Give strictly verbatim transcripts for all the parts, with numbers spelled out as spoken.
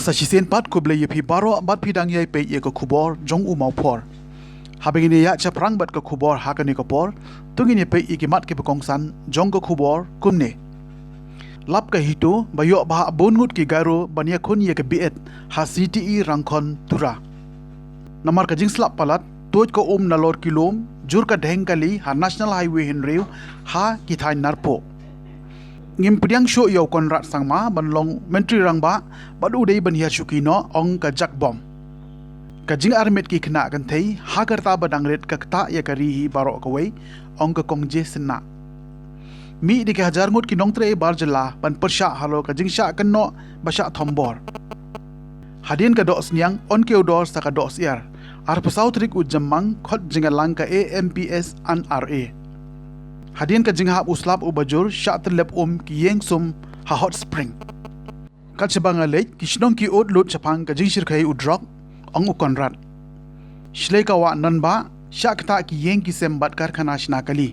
Sa shisien pat khublei ïa phi baroh bad phi dang ïai peit ïa ka khubor jong u Mawphor. Haba ngin ïa shaphrang bad ka khubor ha kane ka por, to ngin ïa peit ïa ki mat kiba kongsan jong ka khubor kumne. Lap ka HITO ba ïoh bha bun ngut ki Garo ban ïakhun ïa ka B.Ed ha C T E Rangkhon Tura. Namar ka jingslap palat, tuid ka um nalor ki lum, jur ka dheng kali ha National Highway hynriew ha ki thaiñ Narpuh. Ngim pdiang shuh ïa u Conrad Sangma ban long Myntri Rangbah bad u dei ban hiar shuki noh, ong ka Jakbom. Ka jingarmet ki khynnah kynthei ha ka rta ba dang rit ka ktah ïa ka ri hi baroh kawei, ong ka Kong J Synnah. Mih da ki hajar ngut ki nongtrei bar jylla ban pyrshah halor ka jingshah kynnoh ba shah thombor. Hadien ka doh sniang yn kiew dor sa ka doh syiar. Arphew saw tarik u Jymmang khot jingïalang ka A M P S and R A. Hadien ka jinghap u slap uba jur, shah tyllep um ki ïing sum ha Hot Spring. Kat shaba nga leit, ki shnong ki ud lut shaphang ka jingshyrkhei u drok, ong u Conrad. Shlei ka wah Nonbah, shah ktah ki ïing ki sem bad karkhana shna kali.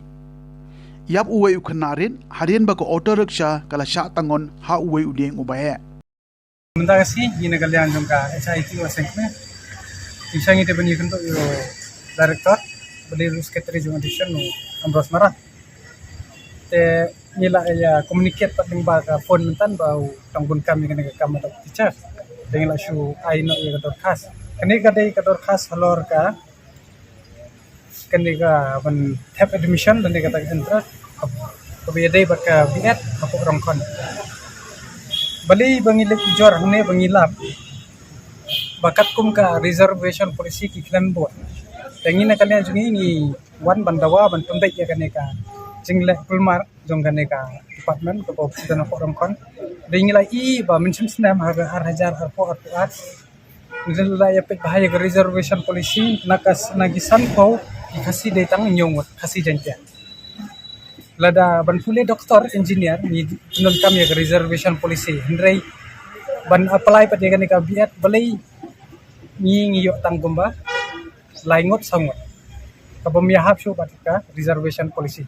Ïap uwei u khynnah rit, hadien ba ka auto rickshaw ka la shah tangon ha uwei u dieng uba heh. Mynta ka sngi ngi na ka liang jong ka H I T Wah Seng Kmie. Ngi shong ngi te ban ïakynduh ïa u director, ba dei ruh secretary jong addiction, u Ambrose Marak. Te ngi la ïa communicate pat lyngba ka phone mynta ba u tang bun kam ïa kane ka kam adop teacher. Te ngi la shu ai noh ïa ka dorkhas. Kane ka dei ka dorkhas halor ka kane ka ban thep admission lane kata ka entrance kaba ïadei bad ka B.Ed hapoh Rangkhon. Balei ba ngi leit ujor hangne ba ngi lap ba katkum ka reservation policy ki khlem bud. Te ngi na ka liang jong ngi ngi wan ban dawa ban pynbeit ïa kane ka jingleh kulmar jong kane ka department kaba u president hapoh Rangkhon. Dei ngi la ïohi ba mynshem snem ha ka ar hajar arphew arphew ar ngi la ïa peit bha ïa ka reservation policy, na ka s-, na ki sanphew ki Khasi dei tang hynñiew ngut Khasi Jaiñtia. Lada ban pule doktor, engineer, ngi pyndonkam ïa ka reservation policy. Hynrei ban apply pat ïa kane ka B.Ed, balei ngi, ngi ïoh tang kumba lai ngut saw ngut. Kaba ym ïahap shuh bad ka reservation policy.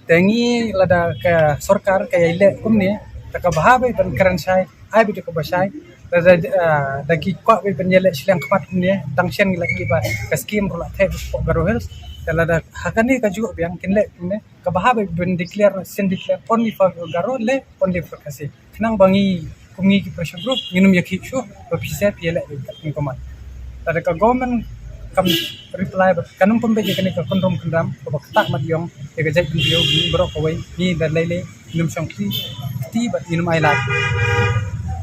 Te ngi lada ka sorkar ka ïai leh kumne, te kaba bha beit ban kren shai, ai beit da kaba shai. Lada, ah, da ki kwah beit ban ïaleh shiliang khmat kumne, tang shen ngi la ïohi ba ka skim ruh la theh shapoh Garo Hills. Te lada ha kane kajuh biang kin leh kumne, kaba bha beit ban declare, shen declare only for Garo, leh only for Khasi. Khnang ba ngi kum ngi ki pressure group ngin ym ïakhih shuh ba phi sep ïaleh ïa ka kum ka mat. Lada ka government kam reply bad kan ym pynbeit ïa kane ka kynrum kynram kaba ktah mat ïong ïa ka jaitbynriew, ngi baroh kawei ngi da lei lei ngin ym shong kti kti bad ngin ym ailad.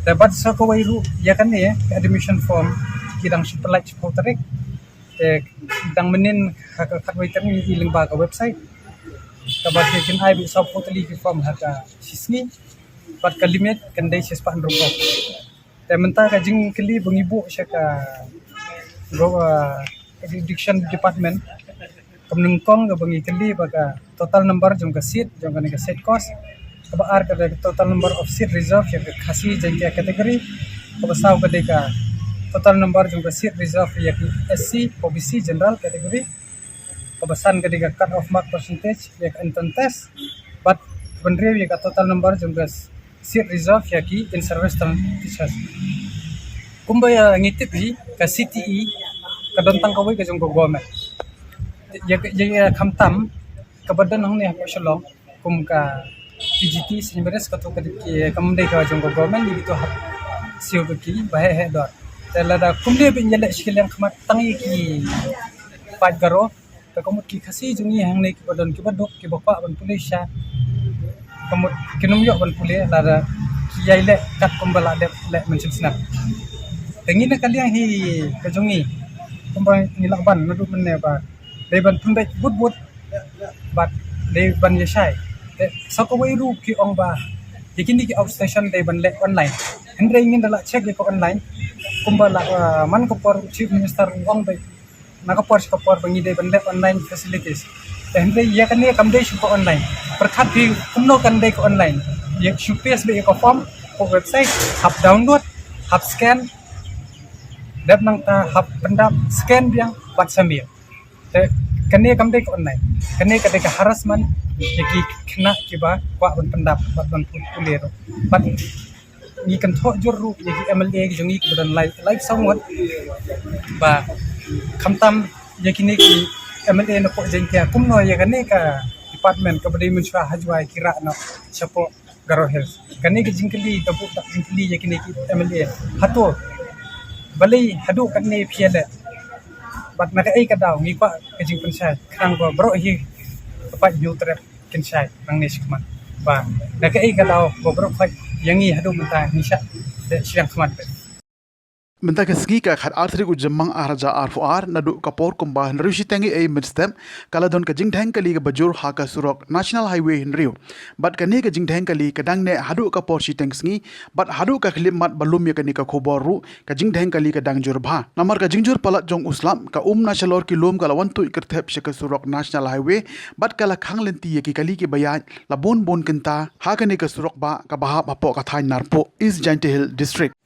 Te bad sa kawei ruh ïa kane ka admission form ki dang shu pynlait shiphew tarik. Te dang mynnin ha ka khatwei tarik ngi i lyngba ka website. Kaba ki kin ai beit sawphew tylli ki form ha ka shisngi. Bad ka limit kan dei shispah hynriew. Te mynta ka jingkylli ba ngi buh sha ka, ah, education department. Ka nyngkong kaba ngi kylli ba ka total number jong ka seat jong kane ka state course. Kaba ar ka dei ka total number of seat reserved ïa ka Khasi Jaiñtia category. Kaba saw ka dei ka total number jong ka seat reserved ïa ka S C, O B C, general category. Kaba san ka dei ka cut off mark percentage ïa ka entrance test. Bad kaba hynriew ïa ka total number jong ka seat reserved ïa ki in service term teachers. Kumba ïa ngi tip hi ka C T E ka don tang kawei ka jong ka government. Ïa ka, ïa, ïa khamtam kaba don hangne ha Shillong kum ka T G T, Saint Mary's, kato ka dei ki, kam dei ka jong ka government, dei kito hap siew ki ba heh heh dor. Te lada kumne ba ïaleh shiliang khmat tang ïa ki paid Garo, te ka mut ki Khasi jong ngi hangne kiba don kiba duk kiba kwah ban pule sha, ka mut kin ym ïoh ban pule lada ki ïai leh kat kumba la dep leh mynshem snem. Te ngi na ka liang hi ka jong ngi kumba ngi lah ban naduh mynne ba dei ban pynbeit bud bud bad dei ban ïa shai. Te sa kawei ruh ki ong ba ïa kine ki outstation dei ban leh online. Hynrei ngin da lah check ïa ka online kumba la, ah, man ka por Chief Minister u ong ba na ka por sha ka por ba ngi dei ban leh online facilities. Te hynrei ïa kane kam dei shuh ka online. Pyrkhat phi kumno kan dei ka online. Ïa shu paste beit ïa ka form ka website, hap download, hap scan, dep nangta hap pyndap, scan biang bad submit. Te kane kam dei ka online. Kane ka dei ka harassment ïa ki khynnah kiba kwah ban pyndap bad ban pule ruh. Bad Ngi kynthoh jur ruh ïa ki M L A ki jong ngi kiba don lai, lai saw ngut, ba khamtam ïa kine ki M L A na pdeng Jaiñtia, kumno ïa kane ka department kaba dei mynshuwa ha Jowai ki rah noh shapoh Garo Hills. Kane ka jingkylli, ka bun dak jingkylli ïa kine ki M L A. Hato balei haduh katne phi ïa leh? Bad na kaei ka daw ngi kwah ka jingpynshai, khnang ba baroh hi ka paid Hynñiewtrep kin shai nangne shakhmat. Ba na kaei ka daw ba baroh khoit ïa ngi haduh mynta ngi shah leh shiliang khmat. Mynta ka sngi ka khatar tarik u Jymmang ar hajar arphew ar, naduh ka por kumba hynriew shiteng eiei mynstep, ka la don ka jingdheng kali kaba jur ha ka surok National Highway hynriew. Bad kane ka jingdheng kali ka dang neh haduh ka por shiteng sngi, bad haduh ka khyllipmat ba lum ïa kane ka khubor ruh, ka jingdheng kali ka dang jur bha. Namar ka jingjur palat jong u slap, ka um na shalor ki lum ka la wan tuid kyrthep sha ka surok National Highway, bad ka la khang lynti ïa ki kali kiba ïaid, la bun bun kynta, ha kane ka surok bah, kaba hap hapoh ka thaiñ Narpuh, East Jaintia Hills District.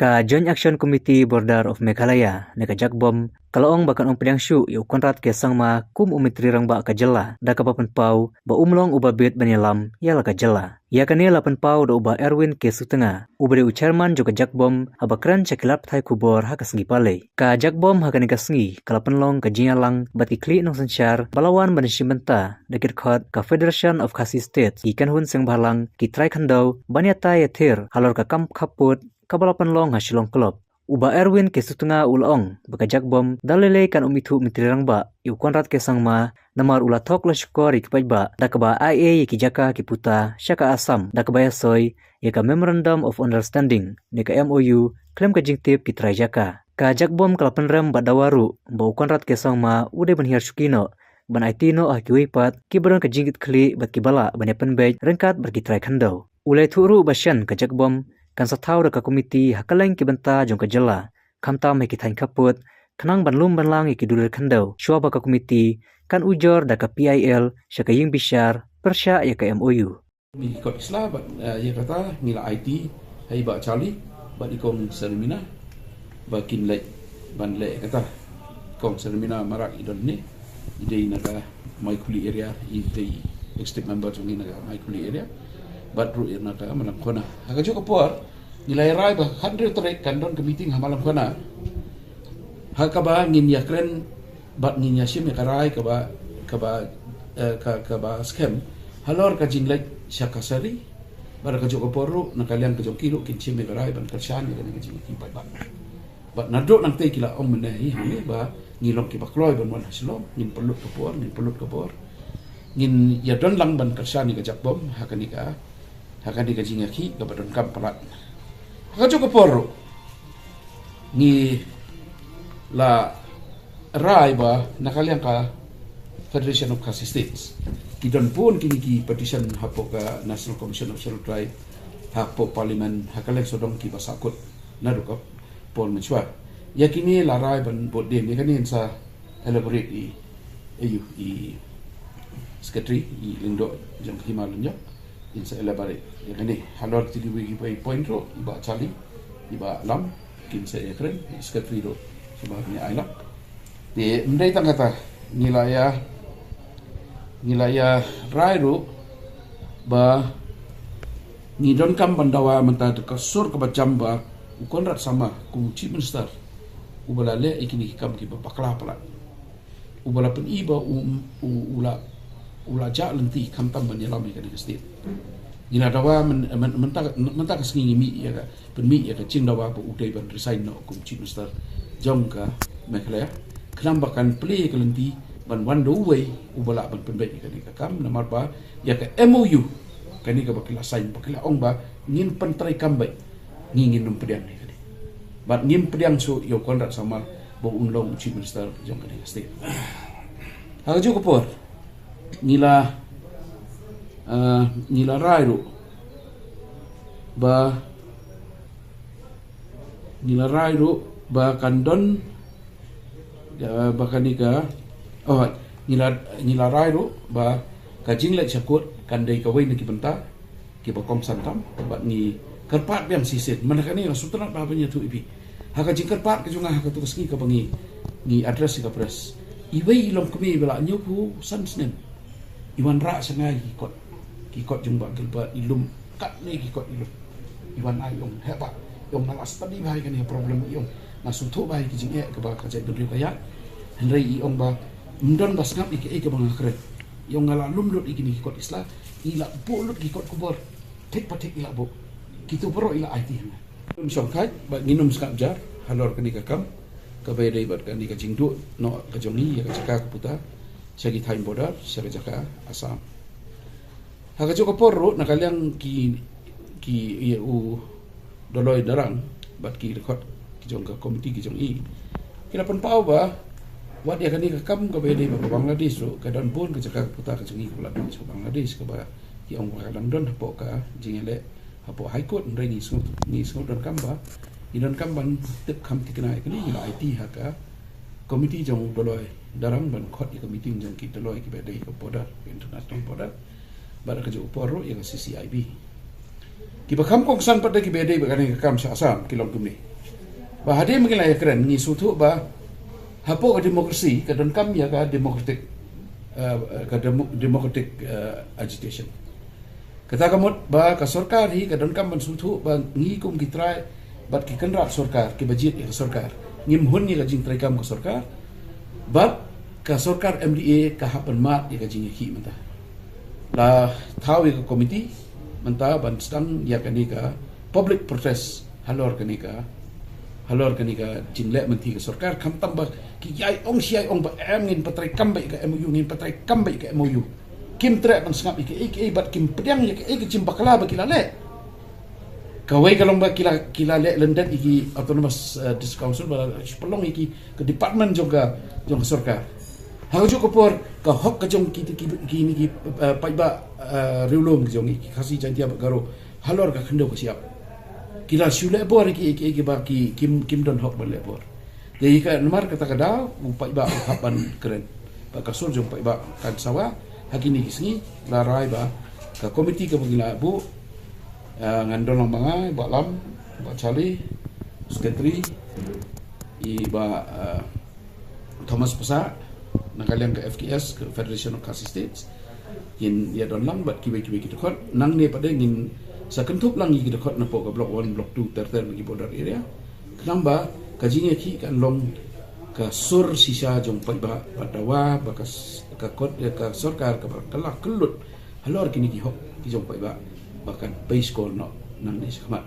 Ka Joint Action Committee Border of Meghalaya, ne ka JACBOM, ka la ong ba kan ym pdiang shuh ïa u Conrad K Sangma kum u Myntri Rangbah ka jylla, da kaba pynpaw ba um long uba bit ban ïalam ïa la ka jylla. Ïa kane la pynpaw da u Bah Erwin K Sutnga, uba dei u Chairman jong ka JACBOM, haba kren sha ki lad pathai khubor ha ka sngi Palei. Ka JACBOM ha kane ka sngi ka la pynlong ka jingïalang bad ki khlieh nongsynshar ba la wan ban shim bynta da ki dkhot ka Federation of Khasi States, ki kynhun seng bhalang, ki trai khyndew, ban ïatai ïathir halor ka kam khappud kaba la pynlong ha Shillong Club. U Bah Erwin K Sutnga u la ong ba ka JACBOM da lei lei kan ym ithuh Myntri Rangbah ïa u Conrad K Sangma, namar u la thok la shukor ïa ki paidbah da kaba ai ei ïa ki jaka ki puta sha ka Assam, da kaba ïasoi ïa ka Memorandum of Understanding, ne ka M O U, khlem ka jingtip ki trai jaka. Ka JACBOM ka la pynrem bad dawa ruh ba u Conrad K Sangma u dei ban hiar shuki noh, ban aiti noh ha kiwei pat kiba don ka jingkitkhlieh bad kiba lah ban ïapynbeit ryngkat bad ki trai khyndew. U la ïathuh ruh ba shen ka JACBOM kan sa thaw da ka komiti ha kylleng ki bynta jong ka jylla, khamtam ha ki thaiñ khappud, khnang ban lum ban lang ïa ki dullir khyndew, shuwa ba ka komiti kan ujor da ka P I L sha ka ïing bishar pyrshah ïa ka M O U. Ngi kot sla bad, eh, ïa kata ngi la aiti ha i Bah Charlie bad i Kong Sarmina ba kin leit ban leh ïa kata. Kong Sarmina Marak i don ne, i dei na ka Maikhuli area, i dei executive member jong ngi na ka Maikhuli area, bad ruh ïa na ka Malamkhona. Ha kajuh ka por ngi la rai ba hynriew tarik kan don ka meeting ha Malamkhona, ha kaba ngin ïakren bad ngin ïashim ïa ka rai kaba, kaba, eh, ka, kaba skhem halor ka jingleit sha Kasari. Bad ha kajuh ka por ruh na ka liang ka jong ki ruh kin shim ïa ka rai ban kyrshan ïa kane ka jingïakhih paidbah. Bad naduh nangtei ki la ong mynne hi hangne ba ngi long kiba kloi ban wan ha Shillong, ngin pynlut ka por, ngin pynlut ka por, ngin ïadon lang ban kyrshan ïa ka JACBOM ha kane ka, ha kane ka jingïakhih kaba donkam palat. Ha kajuh ka por ruh ngi la rai ba na ka liang ka Federation of Khasi States ki don bun kine ki petition hapoh ka National Commission of Scheduled Tribe, hapoh Parliament, ha ka liang sawdong kiba sahkut naduh ka por mynshuwa. Ïa kine la rai ban bud dien, ïa kane yn sa elaborate i, i, i secretary, i Lyngdoh jong ka Hima Lynñiaw, yn sa elaborate ïa kane. Halor kiti kiwei kiwei point ruh i Bah Charlie, i Bah Lam kin sa ïakren, i secretary ruh sha ba kin ai lang. Te ym dei tang kata, ngi la ïa, ngi la ïa rai ruh ba ngi donkam ban dawa mynta da ka sur kaba jam ba u Conrad Sangma kum u Chief Minister, uba la leh ïa kine ki kam kiba bakla palat, uba la pyni ba u, u, u la, u la jah lynti khamtam ban ïalam ïa kane ka state. Ngi la dawa myn-, myn-, mynta, mynta ka sngi ngi mih ïa ka, pynmih ïa ka jingdawa ba u dei ban resign noh kum Chief Minister jong ka Meghalaya, khnang ba kan plie ïa ka lynti ban wan da uwei uba lah ban pynbeit ïa kane ka kam, namar ba ïa ka M O U kane kaba ki la sign, ba ki la ong ba ngin pyntreikam beit, ngi ngin ym pdiang ïa kane. Bad ngim pdiang shuh ïa u Conrad Sangma ba un long u Chief Minister jong kane ka state. Ha kajuh ka por ngi la, eh, ngi la rai ruh ba ngi la rai ruh ba kan don, eh, ba kane ka, oh, ngi la, ngi la rai ruh ba ka jingleit sha court kan dei kawei na ki bynta kiba kongsan tam, bad ngi kyrpad biang shisien. Mynta kane nga sngewtynnat ba ban ïathuh ïa phi ha ka jingkyrpad ka jong nga ha katu ka sngi kaba ngi, ngi address ïa ka press. Iwei i longkmie ba la hynñiewphew san snem i wanrah sha nga ïa ki kot, ki kot jong Bah Gilbert, i lum katne ki kot i lum. I wan ai, i ong, heh bah, i ong, nga la study bha ïa kane ka problem, i ong, nga sngewthuh bha ïa ki jingeh kaba ka jaitbynriew ka ïaid. Hynrei i ong ba ym don ba sngap ïa kiei kaba nga kren. I ong, nga la lum lut ïa kine ki kot ki sla, i la buh lut ki kot khubor thik pa thik, i la buh. Kitu baroh i la aiti ha nga. Ngin ym shongkha bad ngin ym sngap jar halor kane ka kam kaba ïadei bad kane ka jingduh noh ka jong ngi ïa ka jaka ka puta sha ki thaiñ border, sha ka jaka Assam. Ha kajuh ka por ruh na ka liang ki, ki, ïa u Doloi Darang bad ki dkhot ki jong ka komiti ki jong i, ki la pynpaw ba wat ïa kane ka kam kaba ïadei bad ka Bangladesh ruh, ka don bun ka jaka ka puta ka jong ngi kaba la don sha Bangladesh kaba ki ong ba ka dang don hapoh ka jingïaleh hapoh High Court. Hynrei ngi sngew, ngi sngew donkam ba, ngi donkam ban tip kham thikna ïa kane, ngi la aiti ha ka komiti jong Doloi Darang ban khot ïa ka meeting jong ki Doloi kiba dei ka border, ka international border, bad ha kajuh ka por ruh ïa ka C C I B. Kiba kham kongsan pat da kiba dei bad kane ka kam sha Assam ki long kumne. Ba hadien ba ngi la ïakren, ngi sngewthuh ba hapoh ka democracy ka donkam ïa ka democratic, eh, ka demo-, democratic, eh, agitation. Kata ka mut ba ka sorkar hi ka donkam ban sngewthuh ba ngi kum ki trai bad ki kynrad sorkar kiba jied ïa ka sorkar, ngim hun ïa ka jingtreikam ka sorkar, bad ka sorkar M D A ka hap ban mad ïa ka jingïakhih mynta. La thaw ïa ka komiti mynta ban sdang ïa kane ka public protest halor kane ka, halor kane ka jingleh mynthi ka sorkar, khamtam ba ki ïai ong shi ïai ong ba em, ngin pyntreikam beit ïa ka M O U, ngin pyntreikam beit ïa ka M O U. Kim treh ban sngap ïa kiei kiei bad kim pdiang ïa kiei ki jingbakla ba ki la leh. Kawei ka long ba ki la, ki la leh lyndet ïa ki Autonomous, eh, District Council, ba la shu pynlong ïa ki ka department jong ka, jong ka sorkar. Ha kajuh ka por ka hok ka jong ki, ki, ki, ki, eh, paidbah, eh, riewlum ka jong ngi, ki Khasi, Jaiñtia bad Garo, halor ka khyndew ka shyiap, ki la shu leh bor ïa ki, ïa ki, ïa ki ba ki, kim, kim don hok ban leh bor. Te ïa ka, namar kata ka daw u paidbah u hap ban kren. Bad ka sur jong paidbah kan sawa. Ha kine ki sngi la rai ba ka komiti kaba ngi la buh, eh, ngan don lang ma nga, Bah Lam, Bah Charlie, secretary, i Bah, eh, Thomas Passah na ka liang ka F K S, ka Federation of Khasi States, kin ïa don lang bad kiwei kiwei ki dkhot. Nangne pat de ngin sa kynthup lang ïa ki dkhot napoh ka Block One, Block Two, ter ter na ki border area. Khnang ba ka jingïakhih kan long ka sur shisha jong paidbah, bad dawa ba ka s-, ka kot, eh, ka sorkar kaba ka la kyllut halor kine ki hok ki jong paidbah ba kan pei skor noh nangne shakhmat.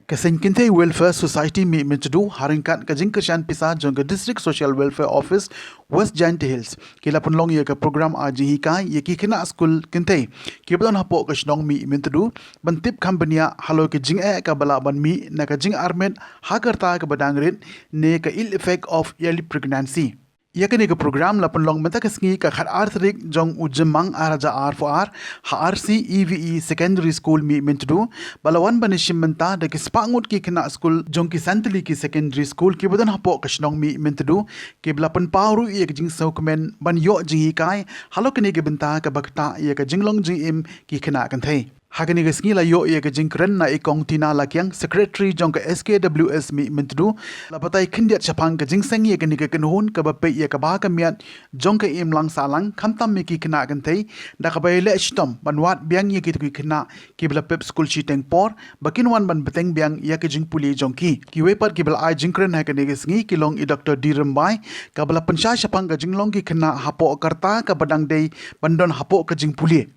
Ka Seiñ Kynthei Welfare Society Mihmyntdu, ha ryngkat ka jingkyrshan pisa jong ka District Social Welfare Office West Jaintia Hills, ki la pynlong ïa ka program ai jinghikai ïa ki khynnah skul kynthei kiba don hapoh ka shnong Mihmyntdu ban tip kham bniah halor ka jingeh kaba lah ban mih na ka jingarmet ha ka rta kaba dang rit ne ka ill effect of early pregnancy. Ïa kane ka program la pynlong mynta ka sngi ka khatar tarik jong u Jymmang ar hajar arphew ar ha R C E V E Secondary School Mihmyntdu, ba la wan ban ïashim bynta da ki spah ngut ki khynnah skul jong ki san tylli ki secondary school kiba don hapoh ka shnong Mihmyntdu, kiba la pynpaw ruh ïa ka jingsngewkmen ban ïoh jinghikai halor kane ka bynta kaba ktah ïa ka jinglong jingim ki khynnah kynthei. Ha kane ka sngi la ïoh ïa ka jingkren na i Kong Tina Lakiang, Secretary jong ka S K W S Mihmyntdu, la batai khyndiat shaphang ka jingseng ïa kane ka kynhun kaba peit ïa kaba ka miat jong ka imlang sahlang khamtam ïa ki khynnah kynthei, da kaba ïaleh shitom ban wad biang ïa kito ki khynnah kiba la pep skul shiteng por ba kin wan ban bteng biang ïa ka jingpule jong ki. Kiwei pat kiba la ai jingkren ha kane ka sngi ki long i Doctor D Rymbai, kaba la pynshai shaphang ka jinglong ki khynnah hapoh ka rta kaba dang dei ban don hapoh ka jingpule.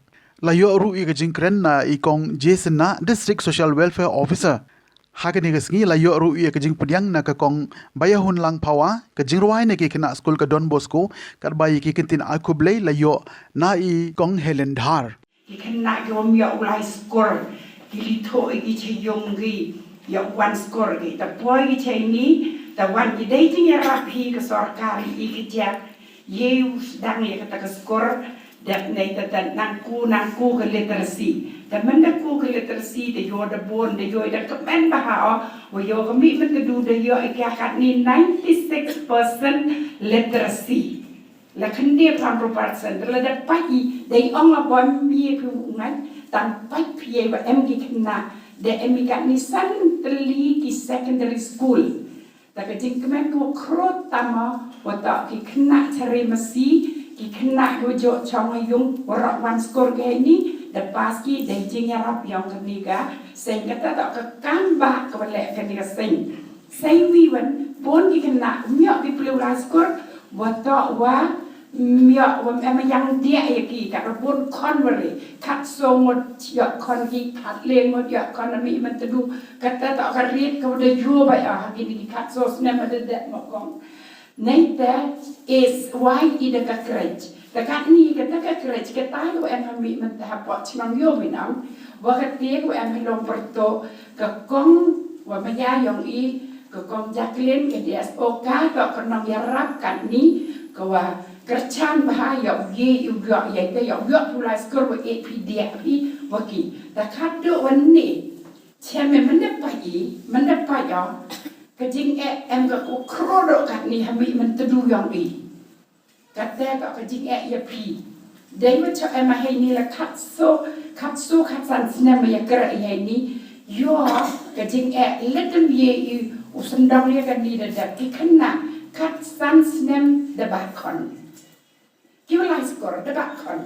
La ïoh ruh ïa ka jingkren na i Kong Jason Nah, District Social Welfare Officer. Ha kane ka sngi la ïoh ruh ïa ka jingpdiang na ka Kong Baiahunlang Phawa, ka jingrwai na ki khynnah skul ka Don Bosco, katba ïa ki kyntien ai khublei la ïoh na i Kong Helen Dhar. Ki khynnah ki ym ïoh u lai skur, ki la thoh ïa ki cha yung ki, ïoh wan skur ki. Ta poi ki cha ïing, ta wan ki dei jingïarap hi ka sorkar ïa ki kjat, ïa u sdang ïa kata ka skur, dep nei ta ta nang ku, nang ku ka literacy. Ta mynta ku ka literacy, ta ïoh da bun, ta ïoh da kmen bha o, wa ïoh ka mih mynta du da ïoh ïa ka katni ninety-six percent literacy. La khyndiat hynriew percent, la da pait i, dei ong a bom bie phi u ngai, tang pait phi ïa wa em ki khynnah, da em i katni san tylli ki secondary school. Ta ka jingkmen ka wa khrot tama, wa ta ki khynnah chare masi, ki khynnah ki wa jok chong a yung, wa rok wan skur ka ni, da pass ki, da jingïarap yong ka ni ka, seng kata ta ka kam ba ka wa leh ka ni ka seng. Seng wi wan, bun ki khynnah, ym ïoh ki plie u lai skur, wa ta wa, ym ïoh wa em yang dia ïa ki, ka wa bun khon wa re, kat so ngut ïoh khon ki, kat le ngut ïoh khon a mih mynta du, kata ta ka rit ka wa da ïoh ba ïa, ha ki ni ki kat so snem ma da dep mo kong. Nei te is wai i da ka krech. Da kat ni kata ka krech, kata ïoh em ha mih mynta ha pok chnong ïoh mi nang, wa kata ïoh em ha long perto, ka kong wa ma ïa yong i, ka kong Jacqueline, ka D S O ka, ka ka nong ïarap kat ni, ka wa kyrchan bha ïa u ye, u ïoh, ïa te ïoh, ïoh pulai skur wa e phi dia phi, wa ki. Da kat do wa ni, chem me mynda pa i, mynda pa ïa, ka jing e em ka ku kro do kat ni ha mih mynta du yong i. Kata ka ka jingeh ïa phi. Dei wa cha em a hei ni la khat so, khat so khat san snem ïa kra ïa hei ni. Ïoh ka jingeh ledem ïa i u sendong ïa ka ni da da ki khynnah khat san snem da ba khon. Ki wa lai skur da ba khon.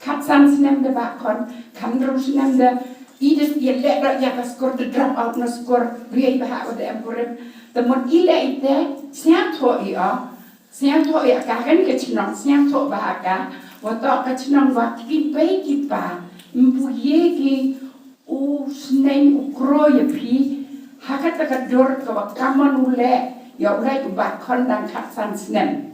Khat san snem da ba khon, khat hynriew snem da i da ïa leh da ïa ka skur da drop out na skur. Wi ai ba ha wa da em kurim. Te mon i leh i te, sñiawthoh i o. Sñiawthoh ïa ka, kane ka chnong, sñiawthoh bha ka, wa toh ka chnong wa ki bei ki pa, ym pu ye ki u sneng u kro ïa phi, ha kata ka dur ka wa kamon u leh, ïa u leh u ba khon dang khat san snem.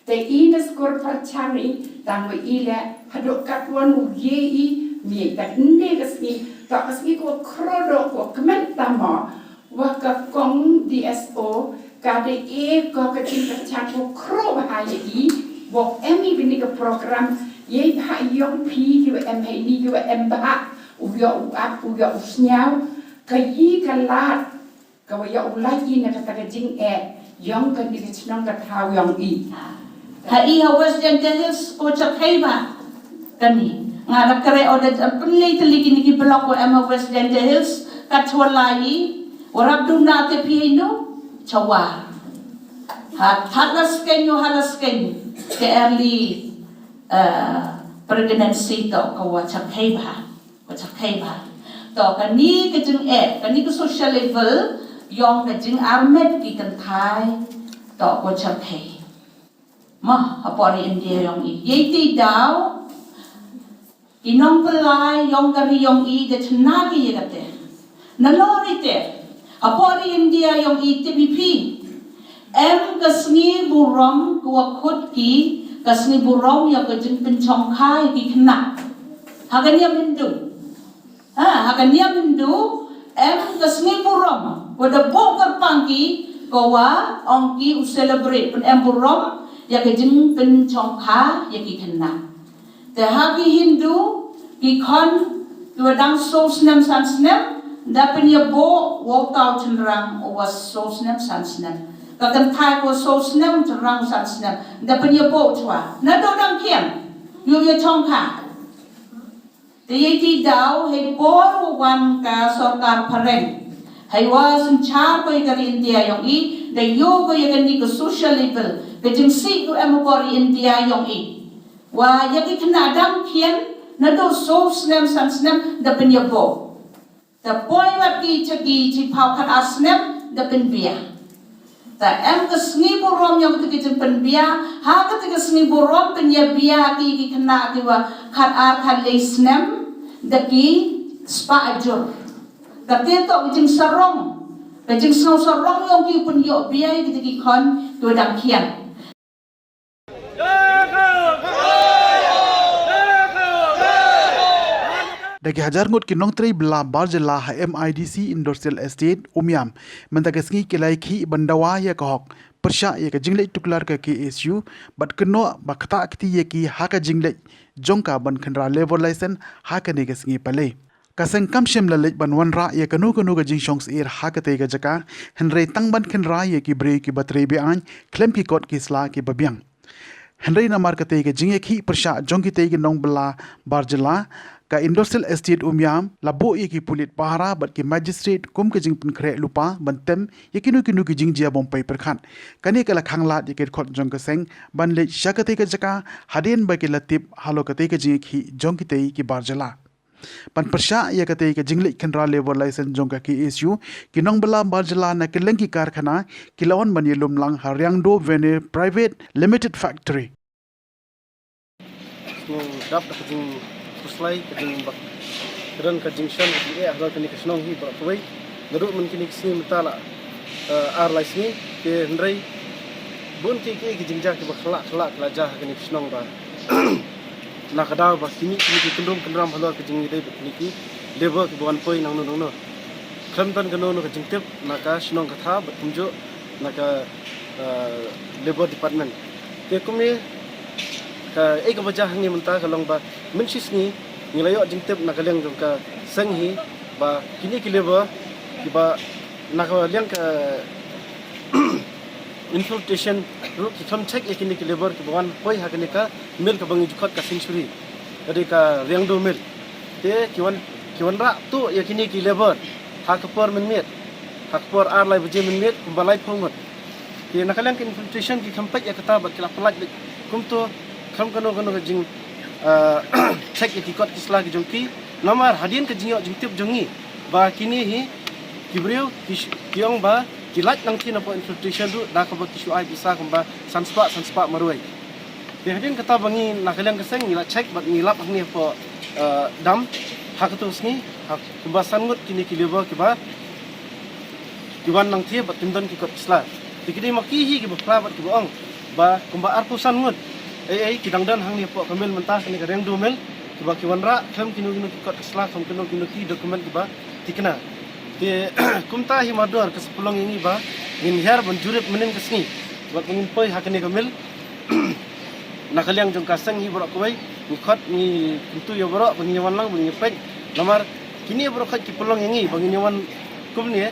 Te i na skur pyrchang i, dang wa i leh, haduh katwon u ye i, mi ta kne ka sngi, toh ka sngi ko kro do ko kmen tamo, wa ka kong D S O, ka dei e ko ka jingpyrchang ko kro bha ïa i, wa em i bini ka program, ïa i bha yong phi, ki wa em hei ni, ki wa em bha, u ïoh u ap, u ïoh u sñiaw, ka i ka lad, ka wa ïoh u lad i na kata ka jingeh, yong ka ni ka chnong ka thaw yong i. Ha i ha West Jaintia Hills ko chakhei bha. Kani. Nga da kre o da pynlei tylli kini ki block wa em ha West Jaintia Hills. Ka chwa lai i. Wa rap duna te phi hei nu. Chawa. Ha that la skeng yo ha la skeng. Ke early, eh, pregnancy to ka wa chakhei bha. Ko chakhei bha. To kani ka jingeh, kani ka social level, yong ka jingarmet ki kynthai, to ko chakhei. Ma, ha pori India yong i. Yei ti daw, i nong pynlai yong ka ri yong i, da chna ki ye kate. Na lori te, ha pori India yong i T V P. Em ka sngi burom ko wa khut ki, ka sngi burom ya ka jingpynchongkha ya ki khynnah. Ha ka niam Hindu. Ha, ha ka niam Hindu, em ka sngi burom, wa da buh kyrpang ki, ko wa ong ki u celebrate, pyn em burom, ya ka jingpynchongkha, ya ki khynnah. Te ha ki Hindu, ki khon, ki wa dang so snem san snem, da pynïaboh, wa u taw chynrang, wa so snem san snem. Ka kynthai ko so snem chynrang san snem, da pynïaboh chwa. Na do dang kian, yu ya chongkha. Te yei ti daw, hei por wa wan ka sorkar phareng. Hei wa synchar ko ya ka ri India yong i, da yo ko ya kani ka social level, ka jingsih ko em ko ri India yong i. Wa ya ki khynnah dang khian, na do so snem san snem, da pynïaboh. Da poi wat ki cha ki chi phaw khat ar snem, da pynbia. Ta em ka sngi burom yong kata ka jingpynbia, ha kata ka sngi burom pynïabia ki ki khynnah ki wa khat ar khat lei snem, da ki spah ajur. Kata to ka jingsarong, Ka jingsngewsarong yong ki pynyoh biai ki dei ki khon ki wa dang khian. Da ki hajar ngut ki nongtrei bylla bar jylla ha M I D C Industrial Estate Umiam mynta ka sngi ki lai khih ban dawa ïa ka hok pyrshah ïa ka jingleit tuklar ka K S U bad kynnoh ba ktah kti ïa ki ha ka jingleit jong ka ban khynra labour license ha kane ka sngi palei. Ka seng kam shym la leit ban wanrah ïa kano kano ka jingshong syier ha katei ka jaka, hynrei tang ban khynra ïa ki briew ki ba trei be-aiñ khlem ki kot ki sla ki ba biang. Hynrei namar katei ka jingïakhih pyrshah jong kitei ki nongbylla bar jylla, ka Industrial Estate Umiam la buh ïa ki pulit pahara bad ki magistrate kum ka jingpynkhreh lypa ban tem ïa kino kino ki jingjia bym poi pyrkhat. Kane ka la khanglad ïa ki dkhot jong ka seng ban leit sha katei ka jaka hadien ba ki la tip halor katei ka jingïakhih jong kitei ki bar jylla. Ban pyrshah ïa katei ka jingleit khynra labour license jong ka K S U, ki nongbylla bar jylla na kylleng ki karkhana ki la wan ban ïalum lang ha Riangdo Veneer Private Limited Factory. Sngewdap da ka jingkhuslai, ka jingbak, ka don ka jingshon ka jingeh halor kane ka shnong hi baroh kawei. Naduh myn kine ki sngi mynta la, eh, ar lai sngi, te hynrei bun ki ki jingjia ki ba khlak khlak ki la jia ha kane ka shnong ba na ka daw ba ki mih ki mih ki kyndrum kyndram halor ka jingïadei bad kine ki labour ki ba wan poi nangno nangno. Khlem don kano kano ka jingtip na ka shnong ka thaw bad kumjuh na ka, eh, labour department. Te kumne ka ei ka ba jia hangne mynta ka long ba mynshisngi ngi la ïoh jingtip na ka liang jong ka seng hi ba kine ki labour ki ba na ka liang ka infiltration ruh ki kham check ïa kine ki labour ki ba wan poi ha kane ka mill ka ba ngi ju khot ka Century, ka dei ka Riangdo mill. Te ki wan, ki wanrah tuh ïa kine ki labour ha ka por mynmiet, ha ka por ar lai baje mynmiet kumba laiphew ngut. Te na ka liang ka infiltration ki kham peit ïa kata bad ki la pyllait beit kumto, kham kano kano ka jing, ah, check ïa ki kot ki sla ki jong ki. Namar hadien ka jingïoh jingtip jong ngi ba kine hi ki briew ki sh-, ki ong ba ki lait nangthie na pdeng infiltration ruh da kaba ki shu ai pisa kumba san spah, san spah marwei. Te hadien kata ba ngi na ka liang ka seng ngi la check bad ngi lap hangne hapoh, eh, dam ha kato sngi, ha kumba san ngut kine ki labour ki ba ki wan nangthie bad kim don ki kot ki sla. Te ki dei ma ki hi ki ba phla bad ki ba ong ba kumba arphew san ngut ei ei ki dang don hangne hapoh ka mill mynta kane ka Riangdo mill, ki ba ki wanrah khlem kino kino ki kot ki sla, khlem kino kino ki document ki ba thikna. Te kumta hi mardor ka sa pynlong ïa ngi ba ngin hiar ban jurip mynhynnin ka sngi bad ba ngin poi ha kane ka mill. Na ka liang jong ka seng hi baroh kawei ngi khot, ngi kyntu ïa baroh ba ngin ïa wan lang ba ngin ïa peit. Namar kine baroh khot ki pynlong ïa ngi ba ngin ïa wan kumne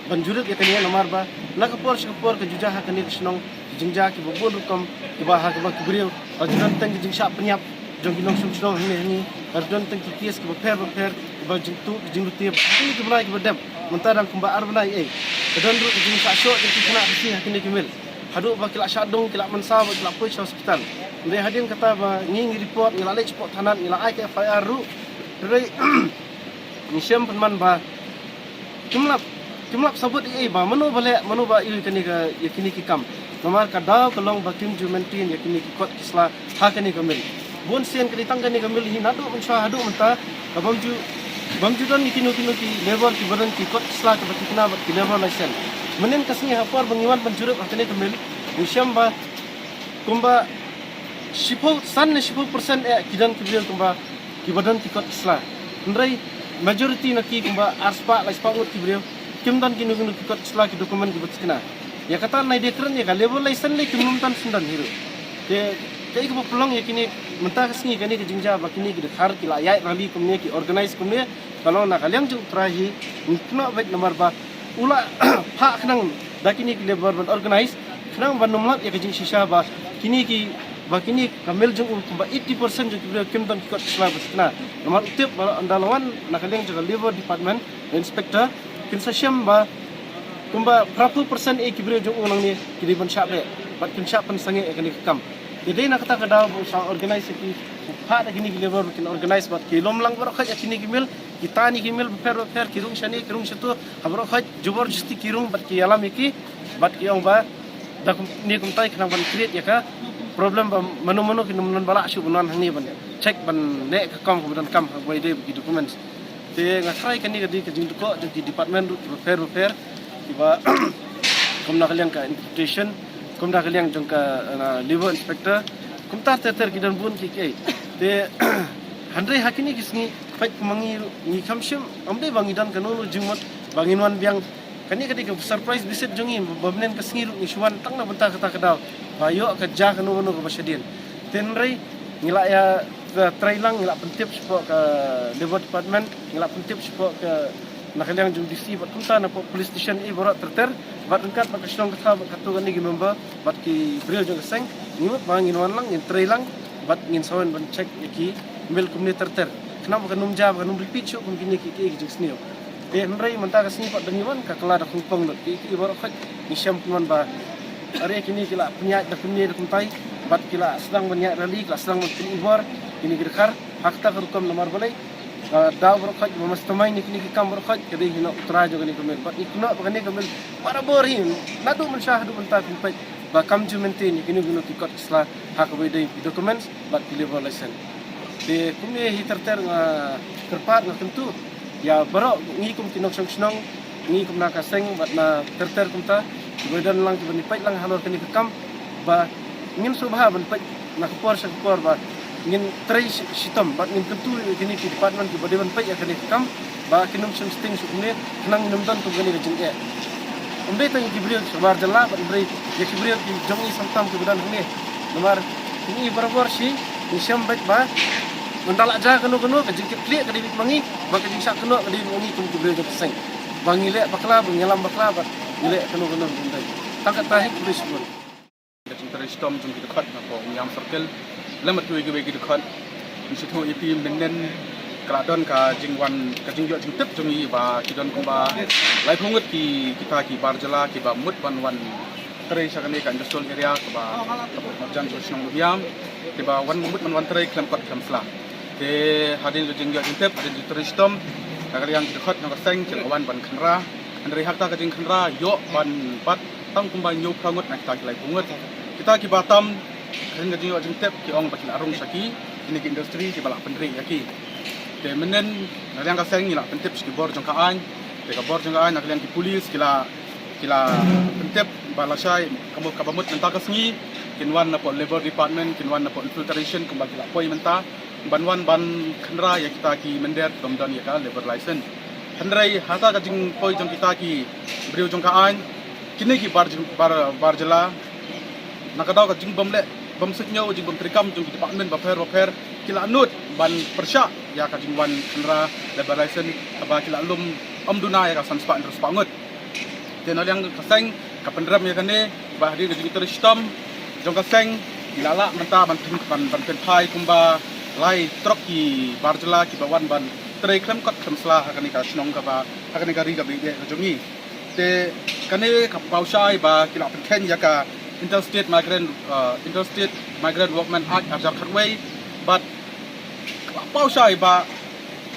ban jurip ïa kane, namar ba na ka por sha ka por ka ju jia ha kane ka shnong ki jingjia ki ba bun rukom ki ba ha ka ba ki briew, ka ju don teng ki jingshah pynïap jong ki nongshong shnong hangne hangne, ka ju don teng ki case ki ba pher ba pher, ki ba jingtuh ki jinglute, ki ba ki bnai ki ba dep. Mynta dang kumba ar bnai ei ka don ruh ki jingshah shoh jong ki khynnah ki ha kine ki mill. Haduh ba ki la shah dung, ki la mynsaw ba ki la poi sha hospital. Hynrei hadien kata ba ngi ngi report, ngi la leit shapoh thanat, ngi la ai ka F I R ruh. Hynrei ngi shem pynban ba kim lap, kim lap sabut ei ei ba mano ba leh, mano ba ïoh kane ka, ïa kine ki kam. Namar ka daw ka long ba kim ju maintain ïa kine ki kot ki sla ha kane ka mill. Bun sien ka dei tang kane ka mill hi naduh mynshuwa haduh mynta ka bym ju, bym ju don ïa kino kino ki labour ki ba don ki kot ki sla ki ba thikna bad ki labour license. Mynhynnin ka sngi ha por ba ngi wan ban jurip ha kane ka mill ngi shem ba kumba shiphew san ne shiphew percent eh ki don ki briew kumba ki ba don ki kot ki sla. Hynrei majority na ki kumba ar spah lai spah ngut ki briew kim don kino kino ki kot ki sla, ki document ki ba thikna. Ïa kata nai dei kren ïa ka labour license lei kim nym don shen don hi ruh. Te kaei ka ba pynlong ïa kine mynta ka sngi kane ka jingjia ba kine ki dkhar ki la ïaid rally kumne, ki organise kumne, ka long na ka liang jong U Trai hi ngi kynnoh beit namar ba u la phah khnang da kine ki labour ban organise khnang ban nym lap ïa ka jingshisha ba kine ki, ba kine ka mill jong u kumba eighty percent jong ki briew kim don ki kot ki sla ba thikna. Namar u tip ba ynda la wan na ka liang jong ka labour department, inspector, kin sa shem ba kumba phraphew percent eh ki briew jong u nangne ki dei ban shah beh bad kin shah pynsangeh ïa kane ka kam. Te dei na kata ka daw ba u sa organise ïa ki, u phah da kine ki labour ba kin organise bad ki lum lang baroh khoit ïa kine ki mill, ki tan ïa ki mill bapher bapher, ki rung shane ki rung shato, ha baroh khoit jubor justi ki rung bad ki ïalam ïa ki bad ki ong ba da kum, ne kumtai khnang ban create ïa ka problem ba mano mano ki nym don ba lah shuh ban wan hangne ban check ban neh ka kam ka ba donkam ha kaba ïadei bad ki documents. Te nga tharai kane ka dei ka jingdukok jong ki department ruh ki bapher bapher. Kiba kum na ka liang ka interpretation, kum na ka liang jong ka, uh, labour inspector, kumta ter ter ki don bun ki kiei. Te hynrei ha kine ki sngi peit kum ma ngi ruh ngi kham shym, ym dei ba ngi don kano kano jingmut ba ngin wan biang. Kane ka dei ka surprise visit jong ngi, ba mynhynnin ka sngi ruh ngi shu wan tang na bynta kata ka daw ba ïoh ka jia kano kano kaba shadien. Te hynrei ngi la ïa, uh, try lang, ngi la pyntip shapoh ka labour department, ngi la pyntip shapoh ka na ka liang jong D C bad kumta na police station, i baroh ter ter, bad ryngkat bad ka shnong ka thaw bad katto katne ki member bad ki briew jong ka seng. Ngi mut ba ngin wan lang, ngin trei lang bad ngin sa wan ban check ïa ki mill kumne ter ter. Khnang ba kan ym jia, ba kan ym repeat shuh kum kine ki, ki, ki jingsniew. Te hynrei mynta ka sngi pat da ngi wan ka kylla da khongpong lut, ki, ki baroh khoit ngi shem pynban ba are kine ki la pynïaid da kumne da kumtai bad ki la sdang ban ïaid rally, ki la sdang ban pynibor kine ki dkhar. Ha kata ka rukom namar balei, ka daw baroh khoit, ba mastermind ïa kine ki kam baroh khoit ka dei hi na u trai jong kane ka mill. Bad ngi kynnoh ba kane ka mill barabor hi naduh mynsha haduh mynta, phin peit ba kam ju maintain ïa kino kino ki kot ki sla ha kaba ïadei ki documents bad ki labour license. Te kumne hi ter ter nga kyrpad, nga kyntu ïa baroh ngi kum ki nongshong shnong, ngi kum na ka seng bad na ter ter kumta, kiba don lang, kiba ngi peit lang halor kane ka kam, ba ngin sngewbha ban peit na ka por sha ka por, ba ngin trei shi-, shitom bad ngin kyntu ïa kine ki department kiba dei ban peit ïa kane ka kam, ba kin ym shym sting shuh kumne, khnang ngin ym don kum kane ka jingeh. Ym dei tang ïa ki briew shabar jylla, bad hynrei ïa ki briew ki jong ngi sam tam kiba don hangne. Namar kine barabor shi ngi shem beit ba ynda la jia kano kano, ka jingkitkhlieh ka dei beit ma ngi, bad ka jingshah kynnoh ka dei beit ma ngi kum ki briew jong ka seng, ba ngi leh bakla, ba ngi ïalam bakla, bad ngi leh kano kano. Tang kata hi, khublei shibun. Ka jingtrei shitom jong ki dkhot na poh Umiam Circle lem bad kiwei kiwei ki dkhot. Ngi sngewthuh ïa phi, mynhynnin ka la don ka jingwan, ka jingïoh jingtip jong ngi ba ki don kumba laiphew ngut ki, kita ki bar jylla kiba mut ban wan trei sha kane ka industrial area kaba, kaba marjan jong shnong Umiam, kiba wan mut ban wan trei khlem kot khlem sla. Te hadien ka jingïoh jingtip, hadien ka jingtrei shitom, na ka liang ki dkhot jong ka seng ki la wan ban khynra. Hynrei ha kata ka jingkhynra ïoh ban bat tang kumba hynñiew phra ngut na kita ki laiphew ngut. Kita kiba tam hadien ka jingïoh jingtip ki ong ba ki la rung sha ki, kine ki industry kiba la pynrieh ïa ki. Te mynhynnin na liang ka seng ngi la pyntip sha ki bor jong ka aiñ. Te ka bor jong ka aiñ, na ka liang ki police ki la, ki la pyntip ba lashai ka mut, kaba mut mynta ka sngi kin wan na poh labour department, kin wan na poh infiltration kumba ki la poi mynta, ban wan ban khynra ïa kita ki mynder ki bym don ïa ka labour license. Hynrei ha kata ka jingpoi jong kita ki briew jong ka aiñ, kine ki bar jyl-, bar, bar jylla, na ka daw ka jingbym leh, bym suidñiew, jingbym treikam jong ki department bapher bapher, ki la nud ban pyrshah ïa ka jingwan khynra labour license kaba ki la lum ym duna ïa ka san spah hynriew spah ngut. Te na liang ka seng ka pynrem ïa kane, ba hadien ka jingtrei shitom jong ka seng, ngi la lah mynta ban pyn-, ban, ban pynphai kumba lai trok ki bar jylla kiba wan ban trei khlem kot khlem sla ha kane ka shnong kaba, ha kane ka ri kaba ïeit ka jong ngi. Te kane ka paw shai ba ki la pynkheiñ ïa ka Interstate Migrant, uh, Interstate Migrant Workmen Act ar hajar khatwei, bad ka paw shai ba